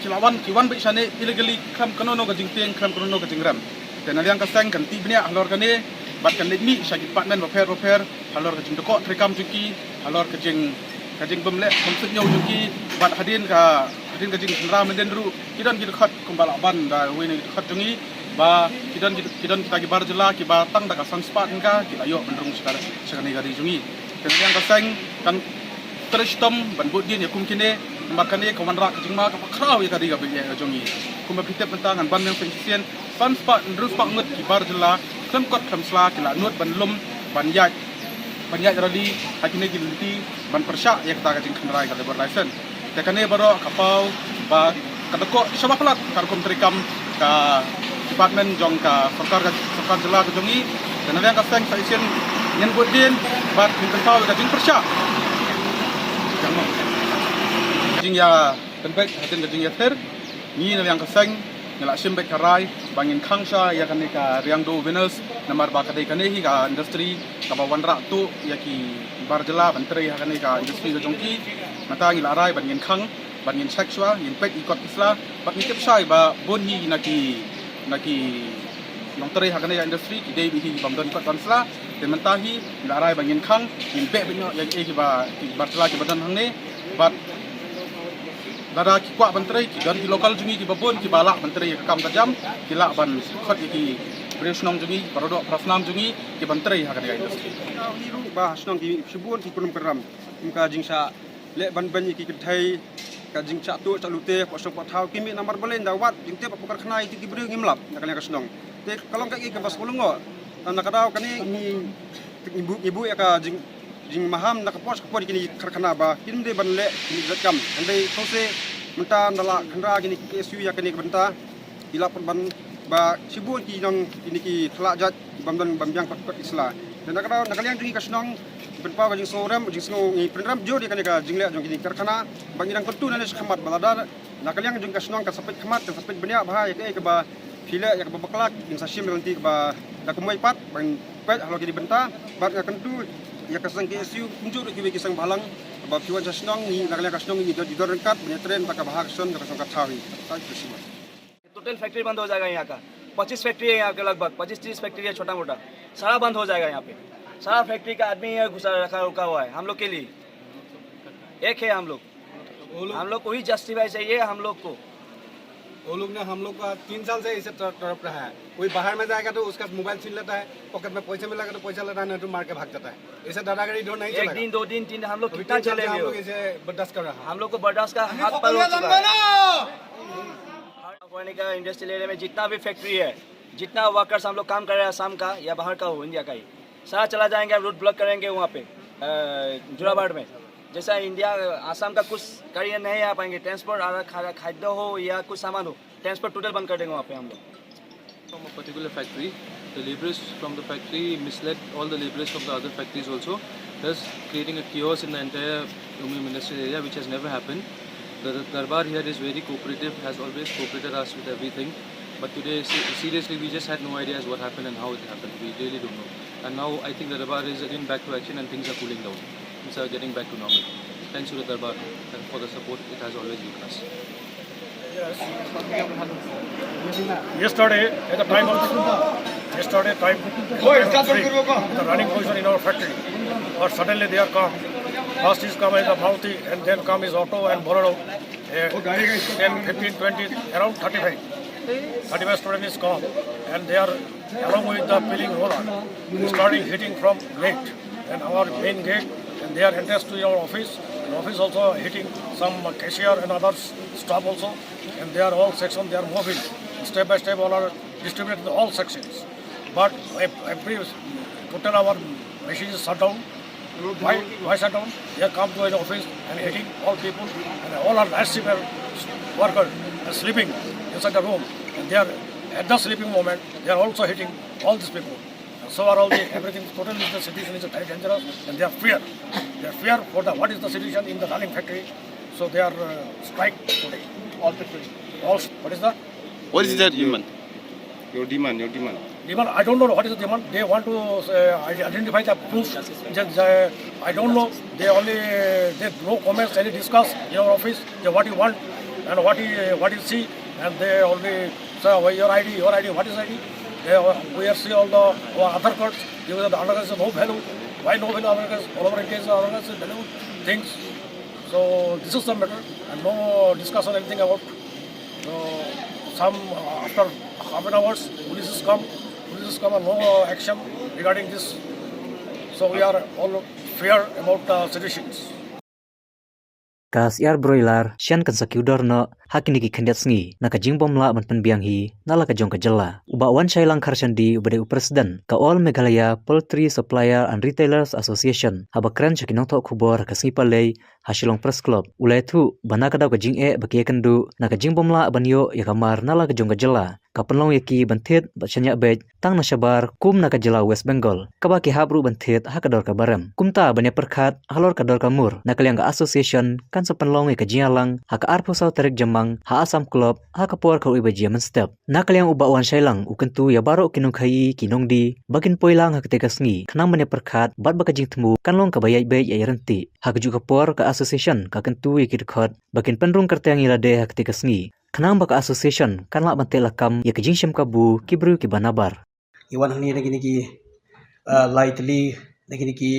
ki la wan, ki wan beit shane illegally, khlem kano kano ka jingtieng, khlem kano kano ka jingrem. Te na liang ka seng kan tih bniah halor kane, bad kan leit mih sha ki department bapher bapher halor ka jingdkoh treikam jong ki, halor ka jing, ka jingbym leh bym suidñiew jong ki, bad hadien ka, hadien ka jingkhynra mynhynnin ruh ki don ki dkhot kumba la ban da uwei na ki dkhot jong ngi, ba ki don ki, ki don kita ki bar jylla kiba tang da ka san spah tyngka ki la ïoh ban rung sha ka, sha kane ka ri jong ngi. Te na liang ka seng kan trei shitom ban bud dien ïa kum kine, namar kane ka wanrah ka jingma kaba khraw ïa ka ri kaba ïeit ka jong ngi. Kumba phi tip mynta ngan ban biang sa shisien, san spah hynriew spah ngut ki bar jylla khlem kot khlem sla ki la nud ban lum, ban ïaid, ban ïaid rally ha kine ki lynti ban pyrshah ïa kata ka jingkhynra ïa ka labour license. Te kane baroh ka paw ba ka dkoh shaba palat ka rukom treikam ka department jong ka sorkar, ka sorkar jylla ka jong ngi. Te na liang ka seng sa shisien ngin bud dien bad ngin pynpaw ïa ka jingpyrshah. Jingïapynbeit hadien ka jingïathir, ngi na liang ka seng ngi la shim beit ka rai ba ngin khang shai ïa kane ka Riangdo Winners, namar ba ka dei kane hi ka industry kaba wanrah tuh ïa ki bar jylla ban trei ha kane ka industry ka jong ki. Mynta ngi la rai ba ngin khang, ba ngin check shuwa, ngin peit ïa ki kot ki sla, ba ngin tip shai ba bun hi na ki, na ki nongtrei ha kane ka industry ki dei beit hi bym don kot bym sla. Te mynta hi ngi la rai ba ngin khang, ngin beh beit noh ïa ki, ïa ki ba, ki bar jylla kiba don hangne. Bad lada ki kwah ban trei, ki don ki local jong ngi kiba bun kiba lah ban trei ïa ka kam ka jam, ki lah ban khot ïa ki Briew shnong jong ngi, para doh para snam jong ngi, ki ban trei ha kane ka industry. Ka uni ruh ba shnong ki shibun ki kynrum kynram. Kum ka jingshah leh ban ban ïa ki kynthei, ka jingshah tuh shah lute, poh shnong poh thaw, ki mih namar balei ynda wat jingtip hapoh karkhana ïa ki briew ngim lap na ka liang ka shnong. Te ka long kaei kaba sngewlyngngoh. Na ka daw kane ngi ngi buh ngi buh ïa ka jing jingmaham na ka por sha ka por ïa kine ki karkhana ba kin dei ban leh kine ki jait kam. Hynrei sngewsih mynta ynda la khynra kine ki K S U ïa kane ka bynta, ki lah ban ba shibun ki nong kine ki thlajait ki bym don bym biang pat pat ki sla. Te na ka daw na ka liang jong ngi ka shnong pynpaw ka jingsngew rem jingsngew ngi pynrem jur ïa kane ka jingleh jong kine ki karkhana ba ngi dang kyntu nangne shakhmat ba lada na ka liang jong ka shnong ka sa peit khmat ka sa peit bniah bha ïa kaei kaba phi leh ïa kaba bakla ngin sa shim ïa ka lynti kaba da kumwei pat ban peit halor kine ki bynta bad nga kyntu ïa ka seng K S U kumjuh ruh kiwei ki seng bhalang ba phi wan sha shnong ngi na ka liang ka shnong ngi don jingdon ryngkat ban ïatren bad kaba ha ka shnong ka shnong ka thaw hi. Thank you so much. टोटल फैक्ट्री बंद हो जाएगा यहाँ का। पच्चीस फैक्ट्री है यहाँ के लगभग, पच्चीस तीस फैक्ट्री है छोटा मोटा, सारा बंद हो जाएगा यहाँ पे। सारा फैक्ट्री का आदमी है घुसा रखा रुका हुआ है हम लोग के लिए। एक है हम लोग, वो लोग हम लोग को ही जस्टिफाई चाहिए हम लोग को। वो लोग ने हम लोग का तीन साल से इसे तर-, तड़प रहा है। कोई बाहर में जाएगा तो उसका मोबाइल छीन लेता है, पॉकेट में पैसे मिलेगा तो पैसा लेता है, नहीं तो मार के भाग जाता है। इसे दादागिरी इधर नहीं एक चलेगा। दिन, दो दिन, तीन दिन, हम लोग अभी कितना तीन साल से झेलेंगे हम वो? लोग इसे बर्दाश्त कर रहा है। हम लोग को बर्दाश्त का हम लोग हाथ को पार हो पकड़ चुका है। लंबा ना। फॉरेन का इंडस्ट्रियल एरिया में जितना भी फैक्ट्री है, जितना वर्कर्स हम लोग काम कर रहे हैं, आसाम का या बाहर का हो, इंडिया का ही, सारा चला जाएंगे, रोड ब्लॉक करेंगे वहाँ पे, अ, जोराबाद में। जैसा इंडिया, आसाम का कुछ गाड़ियाँ नहीं आ पाएंगे, ट्रांसपोर्ट आ रहा, खा-, खाद्य हो या कुछ सामान हो, ट्रांसपोर्ट टोटल बंद कर देंगे वहाँ पे हम लोग। From a particular factory, the laborers from the factory misled all the laborers from the other factories also, thus creating a chaos in the entire Umiam industrial area, which has never happened. The, the Darbar here is very cooperative, has always cooperated us with everything. But today, se-, seriously, we just had no idea as what happened and how it happened. We really don't know. And now I think the Darbar is again back to action and things are cooling down. Things are getting back to normal. Thanks to the Darbar and for the support it has always given us. Yesterday, at the time of yesterday time, at the time of three, the running position in our factory, but suddenly they are come. First is come as a Maruti, and then come is auto and Bolero. Eh, ten, fifteen, twenty, around thirty-five. Thirty-five student is come, and they are along with the peeling roller, starting hitting from late, and our main gate, and they are entrance to our office. And office also hitting some cashier and others staff also, and they are all section they are moving step by step. All are distributed in all sections, but ev- every total our machine is shut down. Why, why shut down? They have come to an office and hitting all people, and all are night shift workers are sleeping inside the room, and they are at the sleeping moment they are also hitting all these people. And so are all the everything. Totally, the situation is very dangerous, and they are fear. They are fear for the what is the situation in the running factory. So they are uh, strike today. All factory. All what is the What is their demand? Your demand, your demand. Demand, I don't know what is the demand. They want to uh, identify the proof. Just, uh, I don't know. They only they no comments, any discuss in our office. They what you want and what you what you see, and they only say, "Oh, your I D, your I D, what is I D?" They, uh, we are see all the our other cards. They will the other cards no value. Why no value other cards? All over India is other cards value things. So this is the matter, and no discussion anything about. So some uh, after half an hours, police has come. Police has come and no uh, action regarding this. So we are all fear about the situations. Ka siar broiler shan kan sa kiu dor noh ha kine ki khyndiat sngi na ka jingbym lah ban pynbiang hi na la ka jong ka jylla. U Bah Wanshailang Kharshandi uba dei u president ka All Meghalaya Poultry Supplier and Retailers Association haba kren sha ki nongthoh khubor ha ka sngi Palei ha Shillong Press Club u la ïathuh ba na ka daw ka jingeh ba ki ïakynduh na ka jingbym lah ban ïoh ïa ka mar na la ka jong ka jylla ka pynlong ïa ki ban thied bad shaniah beit tang na shabar kum na ka jylla West Bengal kaba ki hap ruh ban thied ha ka dor kaba rem. Kumta ban ïapyrkhat halor ka dor ka mur na ka liang ka association kan sa pynlong ïa ka jingïalang ha ka arphew saw tarik Jymmang ha Assam Club ha ka por khatwei baje mynstep. Na ka liang u Bah Wanshailang u kyntu ïa baroh ki nongkhaii ki nongdie ba kin poi lang ha katei ka sngi khnang ban ïapyrkhat bad ba ka jingthmu kan long kaba ïaid beit ïaid ryntih. Ha kajuh ka por ka association ka kyntu ïa ki dkhot ba kin pynrung kyrteng ïa lade ha katei ka sngi khnang ba ka association kan lah ban teh lakam ïa ka jingshim kabu ki briew kiba nabar. Ngi wan hangne na kine ki uh, lai tylli na kine ki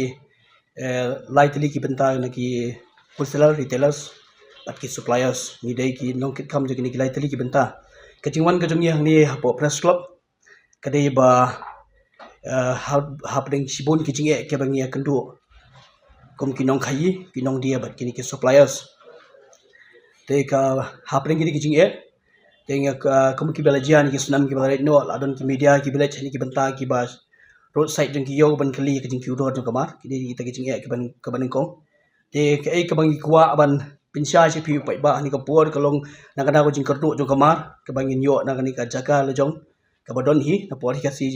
uh, lai tylli ki bynta na ki wholesaler, retailers bad ki suppliers. Ngi dei ki nongkitkam jong kine ki lai tylli ki bynta. Ka jingwan ka jong ngi hangne hapoh Press Club ka dei ba, eh, ha, hapdeng shibun ki jingeh kiba ngi ïakynduh kum ki nongkhaïi, ki nongdia bad kine ki suppliers. Te ka hapdeng kine ki jingeh, te nga ka, kum kiba la jia ha kine ki snem kiba la leit noh, la don ki media kiba leit ha kine ki bynta kiba roadside jong ki ïew ban kylli ka jingkiew dor jong ka mar. Kine kita ki jingeh kiba, kiba nyngkong. Te kaei kaba ngi kwah ban pynshai sha phi u paidbah ha kane ka por ka long na ka daw ka jingkyrduh jong ka mar kaba ngin ïoh na kane ka jaka la jong kaba don hi na pdeng Khasi,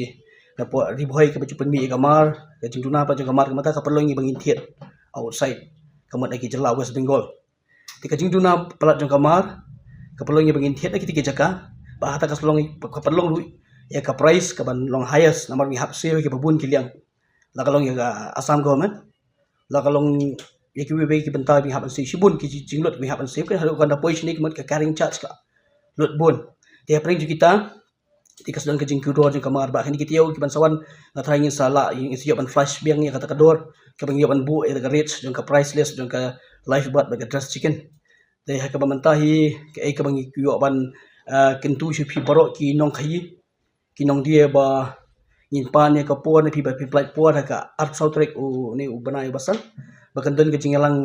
na pdeng Ri Bhoi kaba ju pynmih ïa ka mar, ka jingduna palat jong ka mar ka mut ka pynlong ïa ba ngin thied outside, ka mut na ki jylla West Bengal. Te ka jingduna palat jong ka mar ka pynlong ïa ba ngin thied na kita ki jaka, bad hata ka pynlong, ka pynlong ruh ïa ka price kaban long highest namar ngi hap siew ïa kiba bun ki liang. La ka long ïa ka Assam government, la ka long ïa kiwei kiwei ki bynta ba ngi hap ban siew, shibun ki jinglut ba ngi hap ban siew, ka haduh kan da poi shane ka mut ka carrying charge ka lut bun. Te hapdeng jong kita, te ka sdang ka jingkiew dor jong ka mar, bad ha kine ki taïew kiban sa wan nga tharai ngin sa lah, ngin sa ïoh ban flash biang ïa kata ka dor kaba ngi ïoh ban buh ïa ka rate jong ka price list jong ka live bird bad ka dressed chicken. Te ha kaba mynta hi kaei kaba ngi ïoh ban, ah, kyntu sha phi baroh ki nongkhaïi, ki nongdia ba ngin pan ïa ka por na phi ba phin pynlait por ha ka arphew saw tarik u ne u bnai uba san, ba kan don ka jingïalang,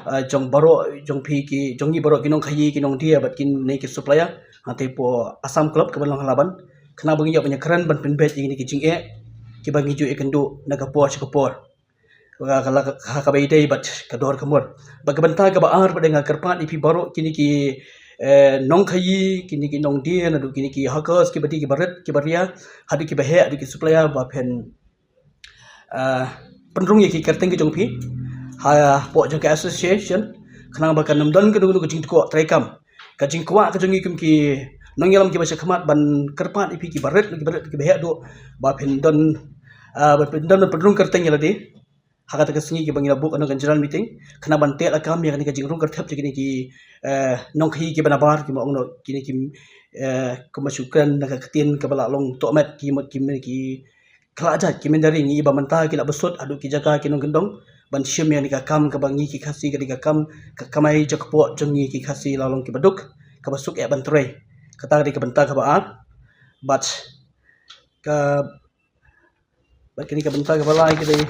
ah, jong baroh jong phi ki, jong ngi baroh ki nongkhaïi, ki nongdia bad kine ki supplier hangtei hapoh Assam Club kaba long ha Laban, khnang ba ngin ïoh ban ïakren ban pynbeit ïa kine ki jingeh kiba ngi ju ïakynduh na ka por sha ka por. Ka, ka, ka, ha kaba ïadei bad ka dor ka mur. Bad ka bynta kaba ar, bad nga kyrpad ïa phi baroh kine ki, eh, nongkhaïi, kine ki nongdia, naduh kine ki hawkers, kiba die kiba rit, kiba ria, haduh kiba heh, haduh ki supplier, ba phin, eh, pynrung ïa ki kyrteng ka jong phi hapoh jong ka association, khnang ba kan ym don kano kano ka jingtkuh treikam. Ka jingkwah ka jong ngi kum ki nongïalam kiba sha khmat ban kyrpad ïa phi kiba rit, kiba rit, kiba heh haduh, ba phin don, ah, ba phin don ban pynrung kyrteng ïa lade ha kata ka sngi kaba ngi la buh kano ka general meeting, khnang ban teh lakam ïa kane ka jingrung kyrteng jong kine ki, eh, nongkhaïi kiba nabar, kiba ong noh kine ki, eh, kumba shu kren na ka ktien kaba la long tohmet, ki mut ki, ki khlad jait, ki mynder ïa ngi ba mynta ki la bsut haduh ki jaka ki nongkyndong ban shim ïa kane ka kam kaba ngi ki Khasi, ka dei ka kam, ka kamai jakpoh jong ngi ki Khasi la long kiba duk, kaba suk eh ban trei. Kata ka dei ka bynta kaba ar. Bad ka, bad kane ka bynta kaba lai ka dei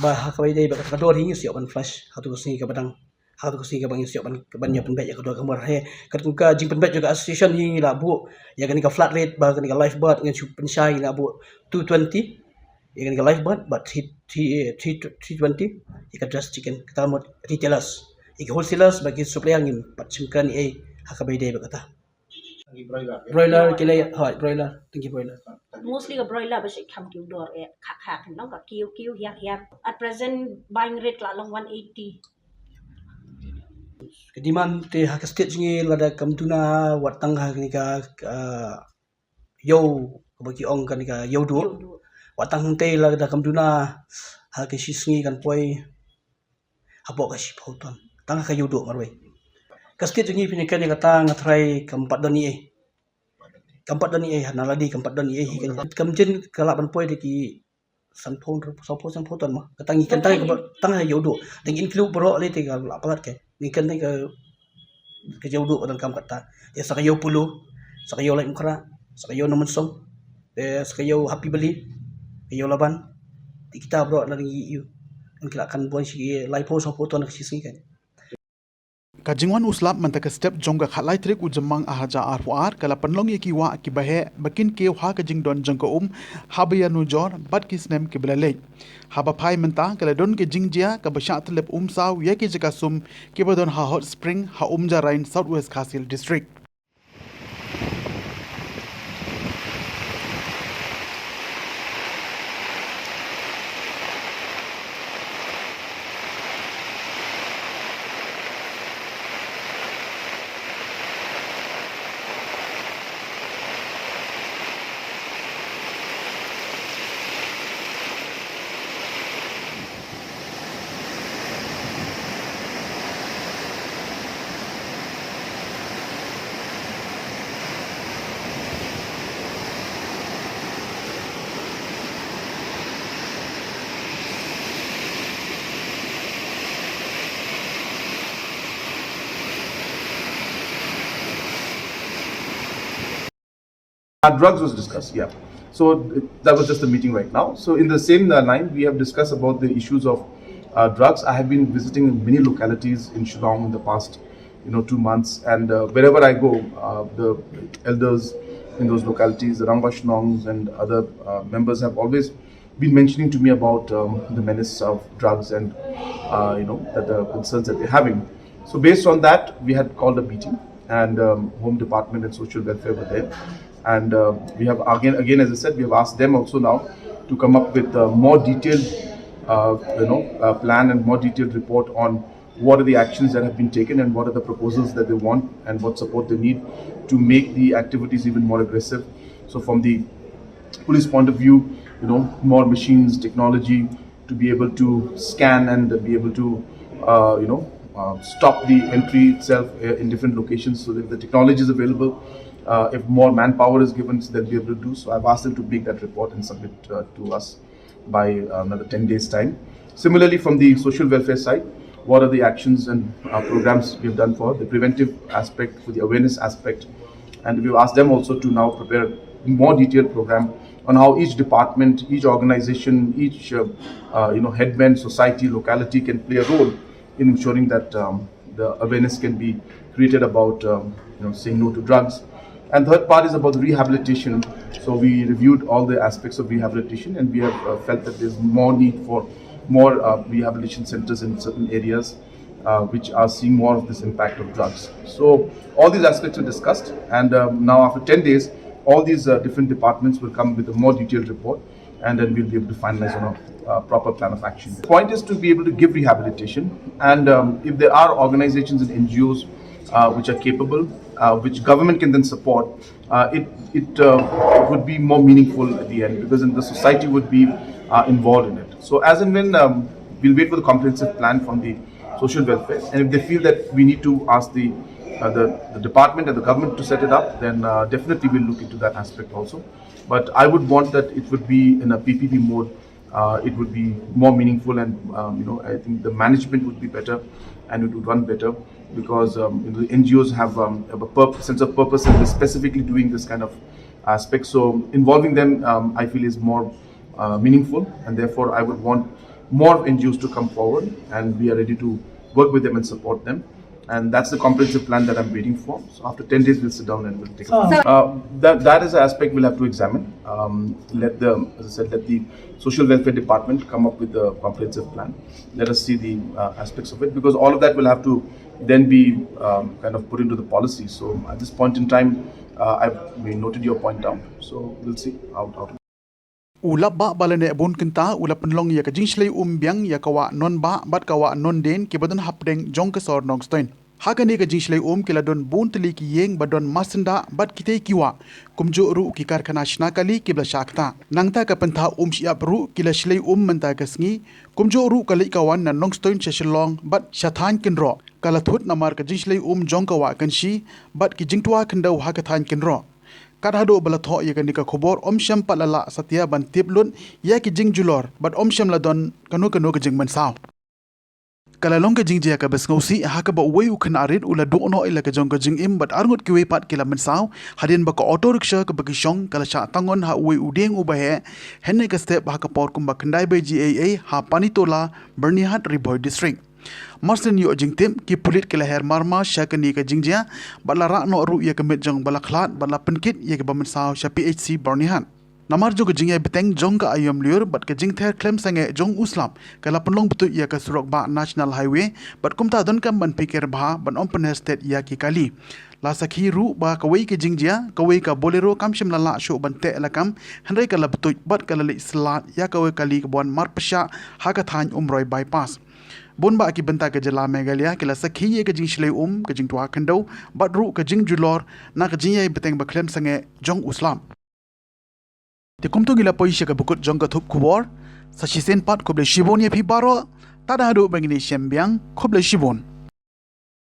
ba ha kaba ïadei bad ka dor hi ngin sa ïoh ban flash ha tu ka sngi kaba dang, ha tu ka sngi kaba ngin sa ïoh ban, ban ïa pynbeit ïa ka dor ka mur. He, katkum ka jingpynbeit jong ka association hi ngi la buh ïa kane ka flat rate, ba kane ka live bird ngin shu pynshai, ngi la buh two twenty ïa kane ka live bird, bad three, three, eh, three, three twenty ïa ka dressed chicken. Kata mut retailers, ïa ki wholesalers bad ki supplier ngim pat shim kren ei ha kaba ïadei bad kata. Broiler ki leh, hooid, broiler, tang ki broiler. Mostly ka broiler ba shait kham kiew dor eh, kha kha kan long ka kiew kiew hiar hiar. At present buying rate la long one eighty. Ka demand te ha ka state jong ngi lada kam duna wat tang ha kane ka, ah, ïew kaba ki ong kane ka ïew duh. Ïew duh. Wat tang hangtei lada kam duna ha ka shi sngi kan poi hapoh ka shiphew ton tang ha ka ïew duh marwei. Ka state jong ngi phin ïa kane kata nga tharai kam pat don ei ei. Kam pat don ei ei, ha na lade kam pat don ei ei hi kane. Kam jin ka lah ban poi da ki sanphew, sanphew, sanphew ton ma. Kata ngi kyntait kaba tang ha ïew duh. Dang include baroh lei te ka lah palat ke. Ngi kyntait ka, ka ïew duh ka donkam kata. Te sa ka ïew Polo, sa ka ïew Laitumkhrah, sa ka ïew Nongmynsong, te sa ka ïew Happy Valley, ka ïew Laban. Te kita baroh la ngi ïoh. Ngi lah kan bun shi laiphew, sanphew ton ka shi sngi kan. Ka jingwan u slap mynta ka step jong ka khatlai tarik u Jymmang arhajar arphew ar ka la pynlong ïa ki wah kiba heh ba kin kiew ha ka jingdon jong ka um haba ïanujor bad ki snem kiba la leit. Haba phai mynta ka la don ka jingjia kaba shah tyllep um saw ïa ki jaka sum kiba don ha Hot Spring ha Umjarain, South West Khasi Hills District. Uh, drugs was discussed, yeah. So uh, that was just the meeting right now. So in the same uh, line, we have discussed about the issues of uh, drugs. I have been visiting many localities in Shillong in the past, you know, two months, and uh, wherever I go, uh, the elders in those localities, the Rangbah Shnongs and other uh, members have always been mentioning to me about um, the menace of drugs and uh, you know that the concerns that they're having. So based on that, we had called a meeting, and um, Home Department and Social Welfare were there, and uh, we have again, again as I said, we have asked them also now to come up with a more detailed, uh, you know, uh, plan and more detailed report on what are the actions that have been taken and what are the proposals that they want and what support they need to make the activities even more aggressive. So from the police point of view, you know, more machines, technology to be able to scan and be able to, uh, you know, uh, stop the entry itself uh, in different locations. So if the technology is available, uh, if more manpower is given, so they'll be able to do. So I've asked them to make that report and submit uh, to us by uh, another ten days time. Similarly, from the social welfare side, what are the actions and uh, programs we've done for the preventive aspect, for the awareness aspect, and we've asked them also to now prepare more detailed program on how each department, each organization, each uh, uh, you know, headman, society, locality can play a role in ensuring that um, the awareness can be created about um, you know, saying no to drugs. And third part is about the rehabilitation. So we reviewed all the aspects of rehabilitation, and we have uh, felt that there's more need for more uh, rehabilitation centers in certain areas uh, which are seeing more of this impact of drugs. So all these aspects were discussed, and um, now after ten days, all these uh, different departments will come with a more detailed report, and then we'll be able to finalize on a uh, proper plan of action. The point is to be able to give rehabilitation, and um, if there are organizations and N G Os uh, which are capable, uh, which government can then support, uh, it it uh, would be more meaningful at the end, because then the society would be uh, involved in it. So as and when um, we'll wait for the comprehensive plan from the social welfare, and if they feel that we need to ask the uh, the, the department and the government to set it up, then uh, definitely we'll look into that aspect also. But I would want that it would be in a P P P mode. Uh, it would be more meaningful, and um, you know, I think the management would be better, and it would run better, because um, you know, the N G Os have um, a purpose, sense of purpose, and they're specifically doing this kind of aspect. So involving them, um, I feel, is more uh, meaningful, and therefore I would want more N G Os to come forward, and we are ready to work with them and support them. And that's the comprehensive plan that I'm waiting for. So after ten days, we'll sit down and we'll take it. Uh, that, that is an aspect we'll have to examine. Um, let the, as I said, let the social welfare department come up with the comprehensive plan. Let us see the uh, aspects of it, because all of that will have to then be um, kind of put into the policy. So at this point in time, uh, I've, we noted your point down. So we'll see how, how to. U Lapbah Balaneh Bunkynta u la pynlong ïa ka jingshlei um biang ïa ka wah Nonbah bad ka wah Nondien kiba don hapdeng jong ka sor Nongstoiñ. Ha kane ka jingshlei um ki la don bun tylli ki ïing ba don marsyndah bad kitei ki wah, kumjuh ruh ki karkhana shna kali kiba la shah ktah. Nangta ka pyntha um shyiap ruh ki la shlei um mynta ka sngi, kumjuh ruh ka leit ka wan na Nongstoiñ sha Shillong bad sha thaiñ Kynroh. Ka la thut namar ka jingshlei um jong ka wah Kynshi bad ki jingtwa khyndew ha ka thaiñ Kynroh. Kat haduh ba la thoh ïa kane ka khubor, ym shym pat la lah satia ban tip lut ïa ki jingjulor bad ym shym la don kano kano ka jingmynsaw. Ka la long ka jingjia kaba sngewsih ha kaba uwei u khynnah rit u la duh noh ïa la ka jong ka jingim bad arngut kiwei pat ki la mynsaw hadien ba ka auto rickshaw kaba ki shong ka la shah tangon ha uwei u dieng uba heh hynne ka step ha ka por kumba khyndai baje eiei ha Panitola, Byrnihat, Ri Bhoi District. Marsien ïoh jingtip, ki pulit ki la her marmar sha kane ka jingjia bad la rah noh ruh ïa ka miet jong ba la khlad bad la pynkit ïa kiba mynsaw sha P H C Byrnihat. Namar jong ka jingïai bteng jong ka aïom lyiur bad ka jingther khlem sangeh jong u slap, ka la pynlong btuid ïa ka surok bah National Highway bad kumta donkam ban phikir bha ban ym pynher stet ïa ki kali. La sakhi ruh ba kawei ka jingjia, kawei ka Bolero kam shym la lah shuh ban teh lakam, hynrei ka la btuid bad ka la leit slad ïa kawei ka kali kaba wan marpyrshah ha ka thaiñ Umroi Bypass. Bun bah ki bynta ka jylla Meghalaya ki la sakhi ïa ka jingshlei um, ka jingtwa khyndew bad ruh ka jingjulor na ka jingïai bteng ba khlem sangeh jong u slap. Te kumto ngi la poi sha ka bakut jong ka thup khubor. Sa shisien pat, khublei shibun ïa phi baroh. Tada haduh ba ngin ïashem biang, khublei shibun.